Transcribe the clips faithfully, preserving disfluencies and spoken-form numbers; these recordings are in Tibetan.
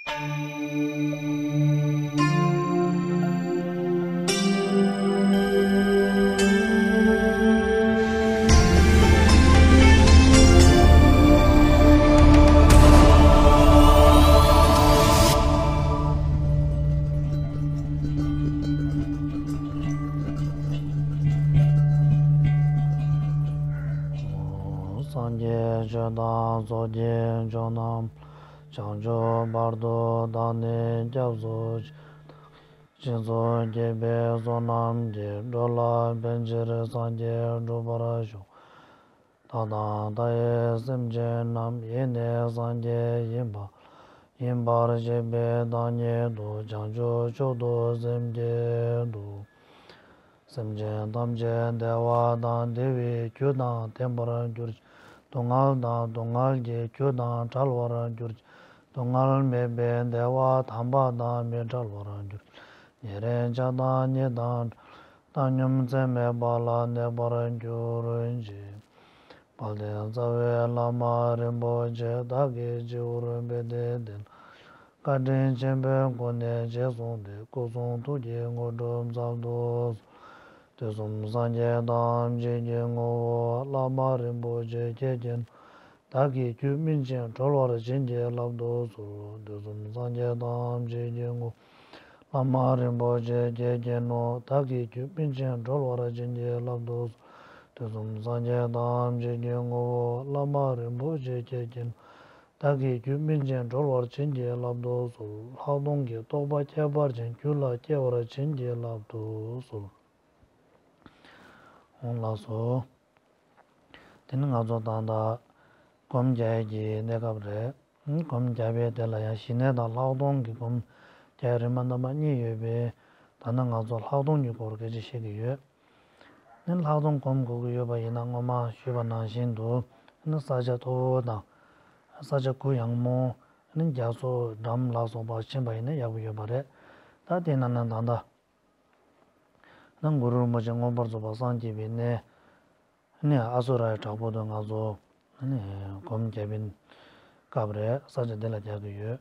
སངས་རྒྱས་ཆོས་དང་ཚོགས་ཀྱི་མཆོག་རྣམས། བྱང་ཆུབ་བར་དུ་བདག་ནི་སྐྱབས་སུ་མཆི། སྦྱིན་སོགས་བགྱིས་པའི་བསོད་ནམས་ཀྱིས། འགྲོ་ལ་ཕན་ཕྱིར་སངས་རྒྱས་འགྲུབ་པར་ཤོག། བདག་དང་མཐའ་ཡས་སེམས་ཅན་རྣམས། ཡེ་ནས་སངས་རྒྱས་ཡིན་པ། ཡིན་པར་ཤེས་པའི་བདག་ཉིད་དུ། བྱང་ཆུབ་མཆོག་ཏུ་སེམས་བསྐྱེད་དོ། སེམས་ཅན་ཐམས་ཅད་བདེ་བ་དང་བདེ་བའི་རྒྱུ་དང་ལྡན་པར་གྱུར་ཅིག། སྡུག་བསྔལ་དང་སྡུག་བསྔལ་གྱི་རྒྱུ་དང་བྲལ་བར་གྱུར་ཅིག། སྡུག་བསྔལ་མེད་པའི་བདེ་བ་དམ་པ་དང་མི་འབྲལ་བར་གྱུར་ཅིག། ཉེ་རིང་ཆགས་སྡང་གཉིས་དང་བྲལ། བཏང་སྙོམས་ཚད་མེད་པ་ལ་གནས་པར་གྱུར་ཅིག། དཔལ་ལྡན་རྩ་བའི་བླ་མ་རིན་པོ་ཆེ། བདག་གི་སྤྱི་བོར་པད་ཟླའི་གདན་ལ། བཀའ་དྲིན་ཆེན་པོའི་སྒོ་ནས་རྗེས་བཟུང་སྟེ། སྐུ་གསུང་ཐུགས་ཀྱི་དངོས་གྲུབ་ཟབ་ཏུ་གསོལ། དུས་གསུམ་སངས་རྒྱས་ཐམས་ཅད་ཀྱི་ངོ་བོ། བླ་མ་རིན་པོ་ཆེ་ཁྱེད་ཀྱིས། བདག་གི་རྒྱུད་སྨིན་ཅིང་གྲོལ་བར་བྱིན་གྱིས་བརླབ་ཏུ་གསོལ། དུས་གསུམ་སངས་རྒྱས་ཐམས་ཅད་ཀྱི་ངོ་བོ། བླ་མ་རིན་པོ་ཆེ་ཁྱེད་ཀྱིས་ནོ། བདག་གི་རྒྱུད་སྨིན་ཅིང་གྲོལ་བར་བྱིན་གྱིས་བརླབ་ཏུ་གསོལ། དུས་གསུམ་སངས་རྒྱས་ཐམས་ཅད་ཀྱི་ངོ་བོ། བླ་མ་རིན་པོ་ཆེ་ཁྱེད་ཀྱིས་ནོ། བདག་གི་རྒྱུད་སྨིན་ཅིང་གྲོལ་བར་བྱིན་གྱིས་བརླབ་ཏུ་གསོལ། ལྷག་མཐོང་གི་རྟོགས་པ་ཁྱད་པར་ཅན་རྒྱུད་ལ་སྐྱེ་བར་བྱིན་གྱིས་བརླབ་ཏུ་གསོལ། འོང་ལགས་སོ། དེ་ནི་ང་ཚོ་ད་ལྟ་སྒོམ་རྒྱག་ཡས་ཀྱི་གནས་སྐབས་རེད། སྒོམ་རྒྱག་པའི་དེ་ལ་ཡང་ཞི་གནས་དང་ལྷག་མཐོང་གི་སྒོམ་རྒྱག་ཡས་རིམ་པ་རྣམ་པ་གཉིས་ཡོད་པས། ད་ནི་ང་ཚོ་ལྷག་མཐོང་གི་སྐོར་སྐད་ཆ་བཤད་ཀྱི་ཡོད། ནི་ལྷག་མཐོང་སྒོམ་དགོས་ཀྱི་ཡོད་པ་ཡིན་ན། སྔོན་མ་ཞུས་པ་ནང་བཞིན་དུ་ནི་ས་ཆ་མཐོ་བོ་དང་། ས་ཆ་གུ་ཡངས་མོ། ནི་རྒྱ་མཚོ་འགྲམ་ལ་སོགས་པ་ཕྱིན་པ་ཡིན་ན་ཡག་པོ་ཡོད་པ་རེད། ད་དེ་ན་ནི་ད་ལྟ་ནི་གུ་རུ་རིན་པོ་ཆེ་མངོན་པར་རྫོགས་པར་སངས་རྒྱས་པའི་གནས། ནི་ཨ་སུ་རའི་བྲག་ཕུག་ཏུ་ང་ཚོ་ནི་སྒོམ་རྒྱག་པའི་སྐབས་རེད། ས་ཆ་འདི་ལ་རྒྱག་གི་ཡོད།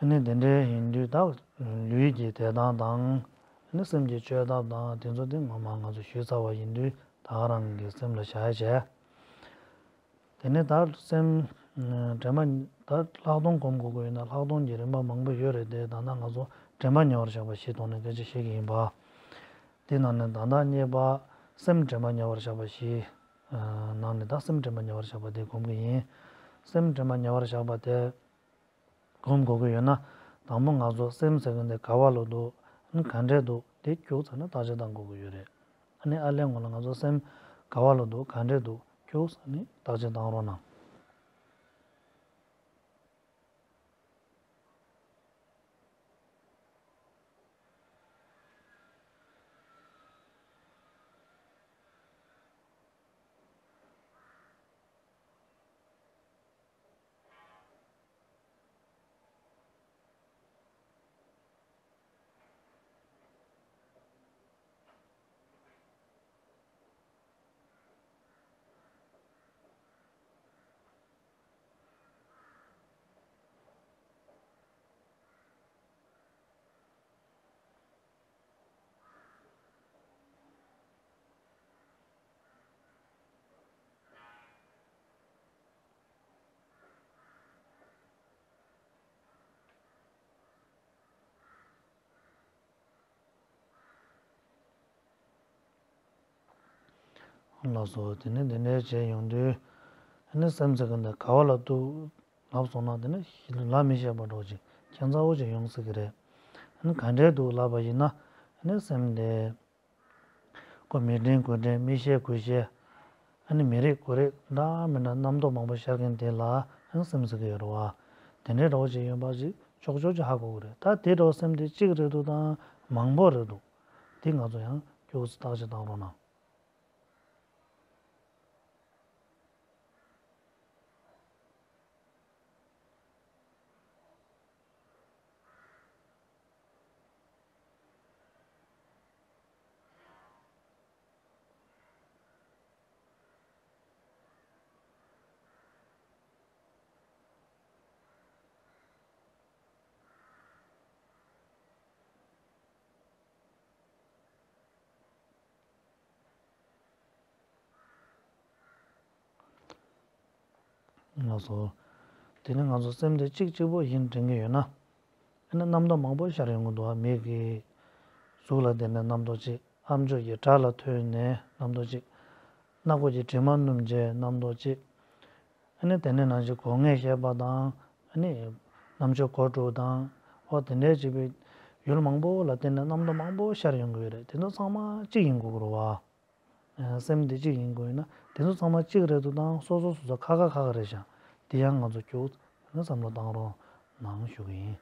ནི་དེ་འདྲའི་ཡིན་དུས། ད་ལུས་ཀྱི་བདེ་ཐང་དང་། ནི་སེམས་ཀྱི་བཅོས་ཐབས་དང་དེ་ཚོ་དེ་སྔོན་མ་ང་ཚོ་ཞུས་ཚར་བ་ཡིན་དུས། ད་ག་རང་གི་སེམས་ལ་བཞག་ཡ་བྱས། དེ་ནས་ད་སེམས་དྲན་པ། ད་ལྷག་མཐོང་སྒོམ་དགོས་ཀྱི་ཡོད་ན་ལྷག་མཐོང་གི་རིམ་པ་མང་པོ་ཡོད་རེད་དེ། ད་ལྟ་ང་ཚོ་དྲན་པ་ཉེ་བར་བཞག་པ་བཞིའི་ཐོག་ནས་སྐད་ཆ་བཤད་ཀྱི་ཡིན་པ། དེ་ནང་ནས་ད་ལྟ་གཉིས་པ་སེམས་དྲན་པ་ཉེ་བར་བཞག་པ་བཞི། ནང་ནས་ད་སེམས་དྲན་པ་ཉེ་བར་བཞག་པ་དེ་སྒོམ་གྱི་ཡིན། སེམས་དྲན་པ་ཉེ་བར་བཞག་པ་དེ་སྒོམ་དགོས་ཀྱི་ཡོད་ན། དང་པོ་ང་ཚོ་སེམས་ཟེར་མཁན་དེ་ག་བ་ལ་འདུག་ག་འདྲས་འདུག་དེ་ཁྱུག་ཙམ་ནས་བརྟག་དཔྱད་བཏང་དགོས་ཀྱི་ཡོད་རེད། ཨ་ནི་ཨ་ལས་སྔོན་ལ་ང་ཚོ་སེམས་ག་བ་ལ་འདུག་ག་འདྲས་འདུག་ཁྱུག་ཙམ་ནས་བརྟག་དཔྱད་བཏང་རོགས་གནང་། ལགས་སོ། དེ་ནས་འདི་འདྲའི་བྱས་ཡོང་དུས། ཨ་ནི་སེམས་ཟེར་མཁན་དེ་ག་བ་ལ་འདུག་ལབ་སོང་ན། དེ་ནི་ལབ་མི་ཤེས་པ་འདྲ་ཅིག་ཁྱད་མཚར་པོ་ཅིག་ཡོང་སྲིད་ཀྱི་རེད། ཨ་ནི་ག་འདྲས་འདུག་ལབ་པ་ཡིན་ན། ཨ་ནི་སེམས་དེ་ཁོ་མི་དྲན་དགུ་དྲན་མི་ཤེས་དགུ་ཤེས། ཨ་ནི་མི་རིག་དགུ་རིག་འདྲ་མི་འདྲ་རྣམ་རྟོག་མང་པོ་ཤར་མཁན་དེ་ལ་ཨ་ནི་སེམས་ཟེར་གྱི་ཡོད་རེད་བ། དེ་འདྲའི་འདྲ་བོ་ཅིག་ཡིན་པ་ཅིག་ཕྱོགས་ཕྱོགས་ཅིག་ཧ་གོ་གི་རེད། ད་དེ་འདྲ་བོ་སེམས་དེ་གཅིག་རེད་འདུག་དང་མང་པོ་རེད་འདུག་དེ་ང་ཚོ་ཡང་ཁྱུག་ཙམ་བརྟག་དཔྱད་བཏང་རོགས་གནང་། ལགས་སོ། དེ་ནི་ང་ཚོ་སེམས་དེ་གཅིག་གཅིག་པོ་ཡིན་དྲན་གྱི་ཡོད་ན། ཨ་ནི་རྣམ་རྟོག་མང་པོ་ཤར་ཡོང་གི་འདུག་བ། མིག་གིས་གཟུགས་ལ་བལྟས་ནས་རྣམ་རྟོག་གཅིག་ཨམ་ཅོག་གིས་སྒྲ་ལ་ཐོས་ནས་རྣམ་རྟོག་གཅིག་སྣ་སྒོ་གིས་དྲི་མ་སྣོམ་བྱས་རྣམ་རྟོག་གཅིག་ཨ་ནི་དེ་ནས་ནང་བཞིན་སྒོ་ལྔས་བཤད་པ་དང་། ཨ་ནི་རྣམ་ཅོག་སྒོ་དྲུག་དང་། འོ་དེ་འདྲའི་བྱས་པའི་ཡུལ་མང་པོ་ལ་བརྟེན་ནས་རྣམ་རྟོག་མང་པོ་ཤར་ཡོང་གི་ཡོད་རེད། དེ་ཚོ་ཚང་མ་གཅིག་ཡིན་དགོས་ཀྱི་རེད་བ། སེམས་དེ་གཅིག་ཡིན་དགོས་ཡིན་ན། དེ་ཚོ་ཚང་མ་གཅིག་རེད་འདུག་དང་། སོ་སོ་སོ་སོ་ཁ་ཁ་ཁ་ཁ་རེད་ཤག་དེ་ཡང་ང་ཚོ་ཁྱོད་བསམ་བློ་བཏང་རོགས་གནང་ཞུ་གི་ཡིན།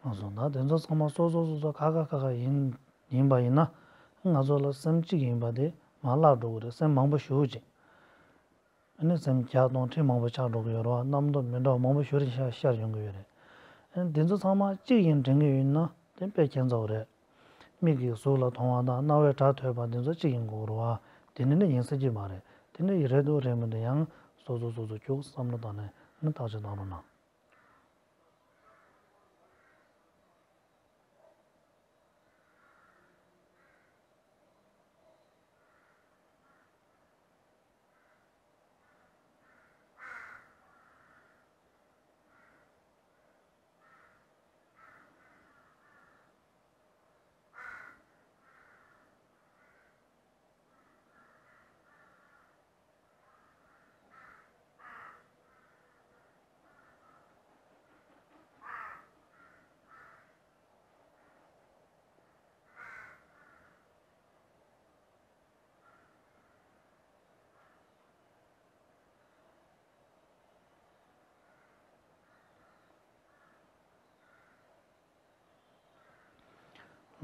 ལགས་སོ། ད་དེ་ཚོ་ཚང་མ་སོ་སོ་སོ་སོ་ཁ་ཁ་ཁ་ཁ་ཡིན་ཡིན་པ་ཡིན་ན། ང་ཚོ་ལ་སེམས་གཅིག་ཡིན་པ་དེ་མར་བརླག་འགྲོ་གི་རེད། སེམས་མང་པོ་ཞེ་པོ་ཅིག་ཨ་ནི་སེམས་བརྒྱ་སྟོང་ཁྲི་མང་པོ་ཆགས་འགྲོ་གི་ཡོད་རེད་བ། རྣམ་རྟོག་མི་འདྲ་བ་མང་པོ་ཞེ་པོ་ཅིག་ཤར་ཤར་ཡོང་གི་ཡོད་རེད། ཨ་ནི་དེ་ཚོ་ཚང་མ་གཅིག་ཡིན་དྲན་གི་ཡོད་ན་དེ་དཔེ་ཁྱད་མཚར་བ་རེད། མིག་གིས་གཟུགས་ལ་མཐོང་བ་དང་རྣ་བས་སྒྲ་ཐོས་པ་འདི་ཚོ་གཅིག་ཡིན་དགོས་རེད་བ། དེ་ནི་ནི་ཡིན་ས་ཀྱི་མ་རེད། དེ་ནི་རེད་འདུག་རེད་མི་འདུག་ཡང་སོ་སོ་སོ་སོ་ཁྱོད་བསམ་བློ་བཏང་ནས་ནི་བརྟག་དཔྱད་བཏང་རོགས་གནང་།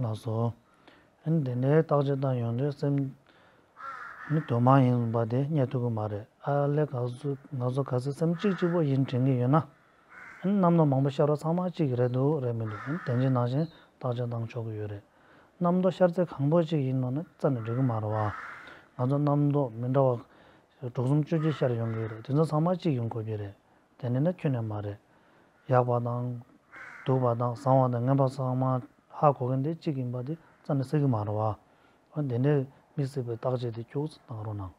ལགས་སོ། ཨ་ནི་དེ་འདྲའི་བརྟག་དཔྱད་བཏང་ཡོང་དུས་སེམས་ནི་དུ་མ་ཡིན་པ་དེ་རྙེད་ཐུབ་ཀྱི་མ་རེད། ཨ་ལས་ང་ཚོ་ང་ཚོ་གལ་སྲིད་སེམས་གཅིག་གཅིག་པོ་ཡིན་དྲན་གྱི་ཡོད་ན། ཨ་ནི་རྣམ་རྟོག་མང་པོ་ཤར་བ་ཚང་མ་གཅིག་རེད་འདུག་རེད་མི་འདུག་ཨ་ནི་དེ་འདྲའི་ནང་བཞིན་བརྟག་དཔྱད་བཏང་ཆོག་གི་ཡོད་རེད། རྣམ་རྟོག་ཤར་ཚད་གང་པོ་གཅིག་ཡིན་ནོ་ན་རྩ་ནས་འགྲིག་གི་མ་རེད་བ། ང་ཚོ་རྣམ་རྟོག་མི་འདྲ་བ་དྲུག་གསུམ་བཅུ་བཞི་ཤར་ཡོང་གི་ཡོད་རེད། དེ་ཚོ་ཚང་མ་གཅིག་ཡིན་དགོས་ཀྱི་རེད། དེ་ནས་ན་ཁྱོན་ནས་མ་རེད། ཡག་པ་དང་། སྡུག་པ་དང་། བཟང་བ་དང་ངན་པ་ཚང་མ་ཧ་གོ་མཁན་དེ་གཅིག་ཡིན་པ་དེ་རྩ་ནས་སྲིད་ཀྱི་མ་རེད་བ། འོ་དེ་འདྲའི་མི་སྲིད་པའི་བརྟག་དཔྱད་དེ་ཁྱོད་ཚོ་གནང་རོགས་གནང་།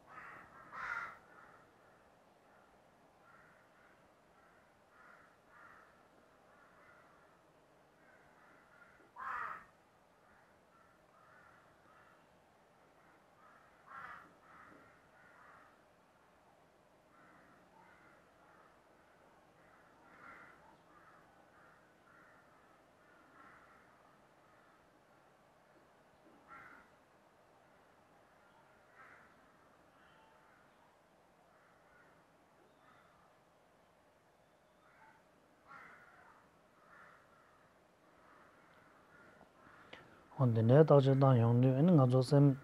འོ་འདི་འདྲའི་བརྟག་དཔྱད་བཏང་ཡོང་དུས། ཨ་ནི་ང་ཚོ་སེམས་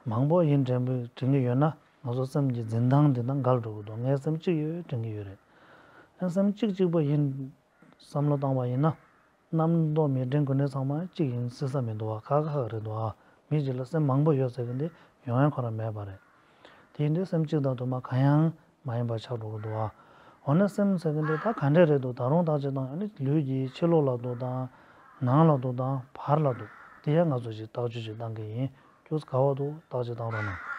མང་པོ་ཡིན་དྲན་པའི་དྲན་གྱི་ཡོད་ན། ང་ཚོ་སེམས་ཀྱི་འཛིན་སྟངས་འདི་དང་འགལ་འགྲོ་གི་འདུག་ངའི་སེམས་གཅིག་ཡོད་དྲན་གྱི་ཡོད་རེད། ཨ་ནི་སེམས་གཅིག་གཅིག་པོ་ཡིན་བསམ་བློ་བཏང་བ་ཡིན་ན། རྣམ་རྟོག་མི་དྲན་དགོས་ནི་ཚང་མ་གཅིག་ཡིན་སྲིད་ས་མི་འདུག་བ། ཁག་ཁག་རེད་འདུག་ཨ། མི་གཅིག་ལ་སེམས་མང་པོ་ཡོད་ཟེར་གྱི་འདི་ཡོང་ཡ་ཁོ་རང་མེད་པ་རེད། དེ་ཡིན་དུས་སེམས་གཅིག་དང་དུ་མ་གང་ཡང་མ་ཡིན་པ་ཆགས་འགྲོ་གི་འདུག་ཨ། འོ་ན་སེམས་ཟེར་གྱི་འདི་ད་ག་འདྲས་རེད་འདུག་ད་རུང་བརྟག་དཔྱད་བཏང་ཡོང་ནི་ལུས་ཀྱི་ཕྱི་ལོགས་ལ་འདུག་དང་། ནང་ལ་འདུག་དང་། བར་ལ་འདུག་དེ་ཡང་ང་ཚོ་ཞིག་བརྟག་དཔྱད་ཅིག་བཏང་གི་ཡིན། ཁྱོད་ག་བ་འདུག་བརྟག་དཔྱད་བཏང་རོགས་གནང་།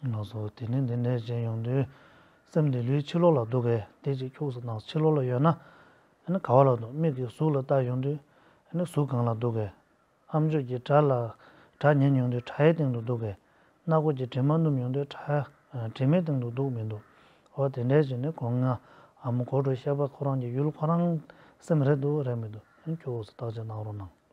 ལགས་སོ། དེ་ནས་འདི་འདྲ་བྱས་ཡོང་དུས། སེམས་དེ་ལུས་ཕྱི་ལོགས་ལ་འདུག་གས། དེ་ཅིག་ཁྱུག་ཙམ་ནང་ཕྱི་ལོགས་ལ་ཡོད་ན། ཨ་ནི་ག་བ་ལ་འདུག་མིག་གིས་གཟུགས་ལ་བལྟ་ཡོང་དུས། ཨ་ནི་གཟུགས་སྒང་ལ་འདུག་གས། ཨམ་ཅོག་གི་སྒྲ་ལ། སྒྲ་ཉན་ཡོང་དུས་སྒྲ་ཡི་སྟེང་དུ་འདུག་གས། སྣ་སྒོ་གི་དྲི་མ་སྣོམ་ཡོང་དུས་སྒྲ། དྲི་མའི་སྟེང་དུ་འདུག་མི་འདུག་འོ་དེ་འདྲ་བྱས་ནས་སྒོ་ལྔ། ཨ་མོ་གོ་འགྲོ་ཤེས་པ་ཁོ་རང་གི་ཡུལ་ཁོ་རང་སེམས་རེད་འདུག་རེད་མི་འདུག་ཨ་ནི་ཁྱུག་ཙམ་བརྟག་དཔྱད་གནང་རོགས་གནང་།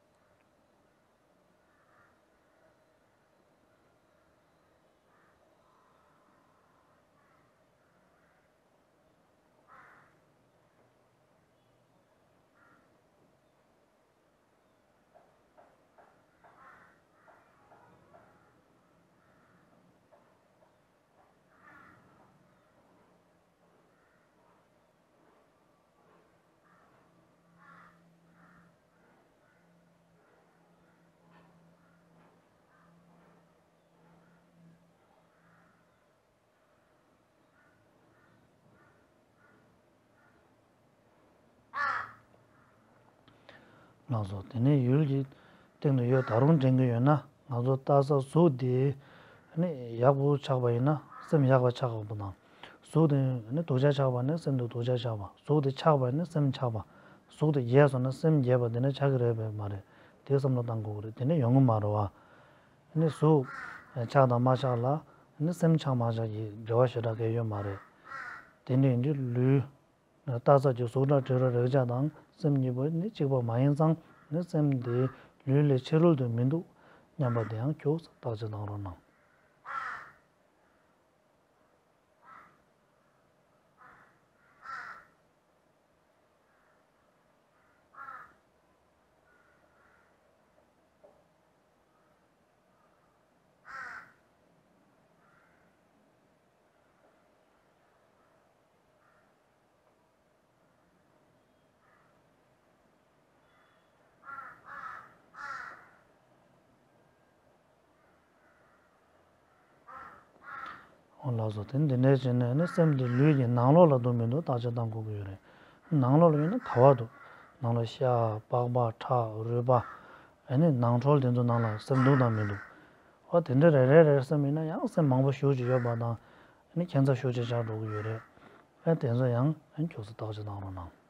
ལགས་སོ། དེ་ནས་ཡུལ་གྱི་སྟེང་དུ་ཡོད་ད་རུང་དྲན་གྱི་ཡོད་ན། ང་ཚོ་ལྟ་ས་གཟུགས་དེ་ནི་ཡག་པོ་ཆགས་པ་ཡིན་ན་སེམས་ཡག་པ་ཆགས་པ་དང་། གཟུགས་དེ་ནི་སྡུག་ཅག་ཆགས་པ་ནི་སེམས་དེ་སྡུག་ཅག་ཆགས་པ། གཟུགས་དེ་ཆགས་པ་ནི་སེམས་ཆགས་པ། གཟུགས་དེ་རྒྱས་སོང་ན་སེམས་རྒྱས་པ་དེ་ནི་ཆགས་ཀྱི་རེད་པས་མ་རེད། དེ་བསམ་བློ་བཏང་དགོས་ཀྱི་རེད། དེ་ནི་ཡོང་གི་མ་རེད་བ། ནི་གཟུགས་ཆགས་དང་མ་ཆགས་ལ་ནི་སེམས་ཆགས་མ་ཆགས་ཀྱི་འབྲེལ་བ་ཞེ་དྲག་གང་ཡོད་མ་རེད། དེ་འདྲ་ཡིན་དུས་ལུས། ལྟ་ས་ཀྱི་གཟུགས་སྒྲ་དྲི་རོ་རེག་བྱ་དང་སེམས་གཉིས་པོ་ནི་གཅིག་པ་མ་ཡིན་ཙང་། ནི་སེམས་དེ་ལུས་ལས་ཕྱི་རོལ་དུ་མི་འདུག་སྙམ་པ་དེ་ཡང་ཁྱུག་ཙམ་བརྟག་དཔྱད་གནང་རོགས་གནང་། ཨོ་ལགས་སོ། དེ་འདི་འདྲའི་བྱས་ནས་ནི་སེམས་དེ་ལུས་ཀྱི་ནང་ལོགས་ལ་འདུག་མི་འདུག་བརྟག་དཔྱད་གཏང་དགོས་ཀྱི་ཡོད་རེད། ནང་ལོགས་ལ་ཡོད་ན་ག་བ་འདུག་ནང་ལ་ཤ་པགས་པ་ཁྲག་རུས་པ། ཨ་ནི་ནང་ཁྲོལ་དེ་ཚོ་ནང་ལ་སེམས་འདུག་དང་མི་འདུག་ཨོ་དེ་འདྲ་རེ་རེ་རེ་སེམས་ཡིན་ན་ཡང་སེམས་མང་པོ་ཞེ་པོ་ཅིག་ཡོད་པ་དང་། ཨ་ནི་ཁྱད་མཚར་ཤུགས་ཆེ་ཆགས་འགྲོ་གི་ཡོད་རེད། ཨ་དེ་ཚོ་ཡང་ཨ་ནི་ཁྱུག་ཙམ་བརྟག་དཔྱད་གནང་རོགས་གནང་།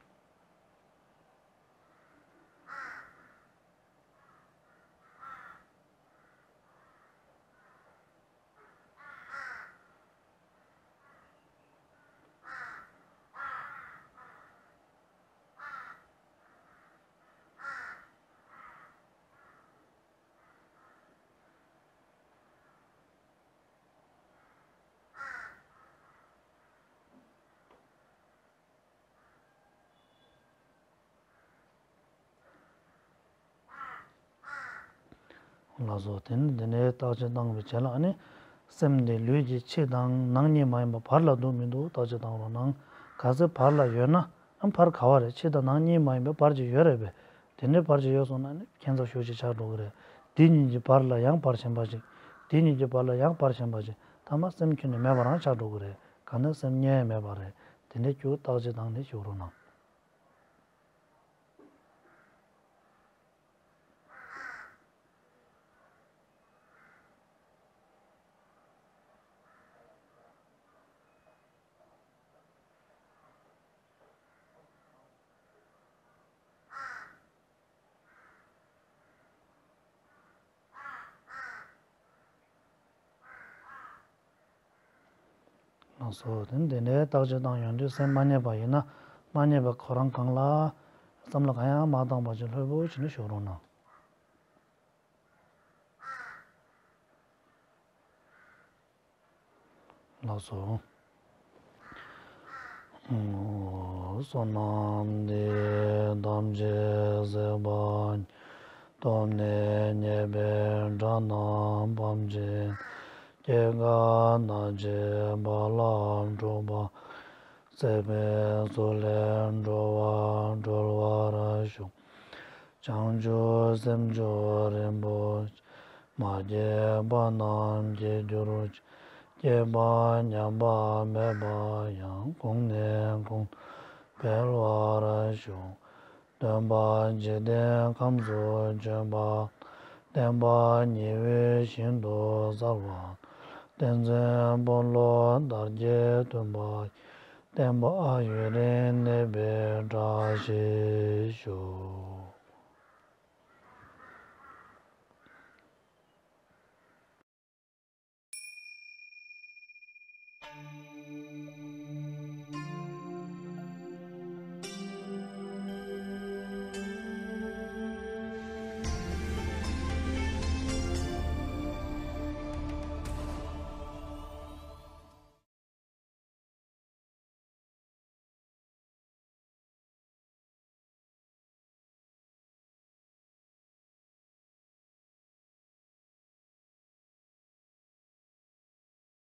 ལགས་སོ། དེ་ནི་འདི་ནས་བརྟག་དཔྱད་བཏང་བའི་རྗེས་ལ་ནི། སེམས་དེ་ལུས་ཀྱི་ཕྱི་དང་ནང་གཉིས་མ་ཡིན་པ་བར་ལ་འདུག་མི་འདུག་བརྟག་དཔྱད་བཏང་རོགས་གནང་། གལ་སྲིད་བར་ལ་ཡོད་ན། ཨ་བར་ག་བ་རེད། ཕྱི་དང་ནང་གཉིས་མ་ཡིན་པའི་བར་ཅིག་ཡོད་རེད་པས། དེ་འདྲའི་བར་ཅིག་ཡོད་སོང་ན་ནི་ཁྱད་མཚར་ཤུགས་ཆེ་ཆགས་འགྲོ་གི་རེད། དེ་གཉིས་ཀྱི་བར་ལ་ཡང་བར་གཞན་པ་ཅིག་དེ་གཉིས་ཀྱི་བར་ལ་ཡང་བར་གཞན་པ་ཅིག་མཐའ་མ་སེམས་ཁྱོན་ནས་མེད་པ་རང་ཆགས་འགྲོ་གི་རེད། གང་ལྟར་སེམས་རྙེད་ཡ་མེད་པ་རེད། དེ་འདྲའི་རྒྱུ་བརྟག་དཔྱད་བཏང་ནས་བཞུགས་རོགས་གནང་། ལགས་སོ། དེ་འདི་འདྲའི་བརྟག་དཔྱད་བཏང་ཡོང་དུས་སེམས་མ་རྙེད་པ་ཡིན་ན། མ་རྙེད་པ་ཁོ་རང་གང་ལ་བསམ་བློ་གང་ཡང་མ་བཏང་བ་ཅིག་ལྷོད་པོ་བྱས་ནས་བཞུགས་རོགས་གནང་། ལགས་སོ། བསོད་ནམས་འདི་ཡིས་ཐམས་ཅད་གཟིགས་པ་ཉིད། ཐོབ་ནས་ཉེས་པའི་དགྲ་རྣམས་ཕམ་བྱས་ནས། སྐྱེ་རྒ་ན་འཆིའི་རྦ་རླབས་འཁྲུགས་པ། སྲིད་པའི་མཚོ་ལས་འགྲོ་བ་སྒྲོལ་བར་ཤོག། བྱང་ཆུབ་སེམས་མཆོག་རིན་པོ་ཆེ། མ་སྐྱེས་པ་རྣམས་སྐྱེ་གྱུར་ཅིག། སྐྱེས་པ་ཉམས་པ་མེད་པ་ཡང་། གོང་ནས་གོང་དུ་འཕེལ་བར་ཤོག། སྟོན་པ་འཇིག་རྟེན་ཁམས་སུ་བྱོན་པ། བསྟན་པ་ཉི་འོད་བཞིན་དུ་གསལ་བ། བསྟན་འཛིན་དཔོན་སློབ་དར་རྒྱས་སྟོན་པ། བསྟན་པ་ཡུན་རིང་གནས་པའི་བཀྲ་ཤིས་ཤོག།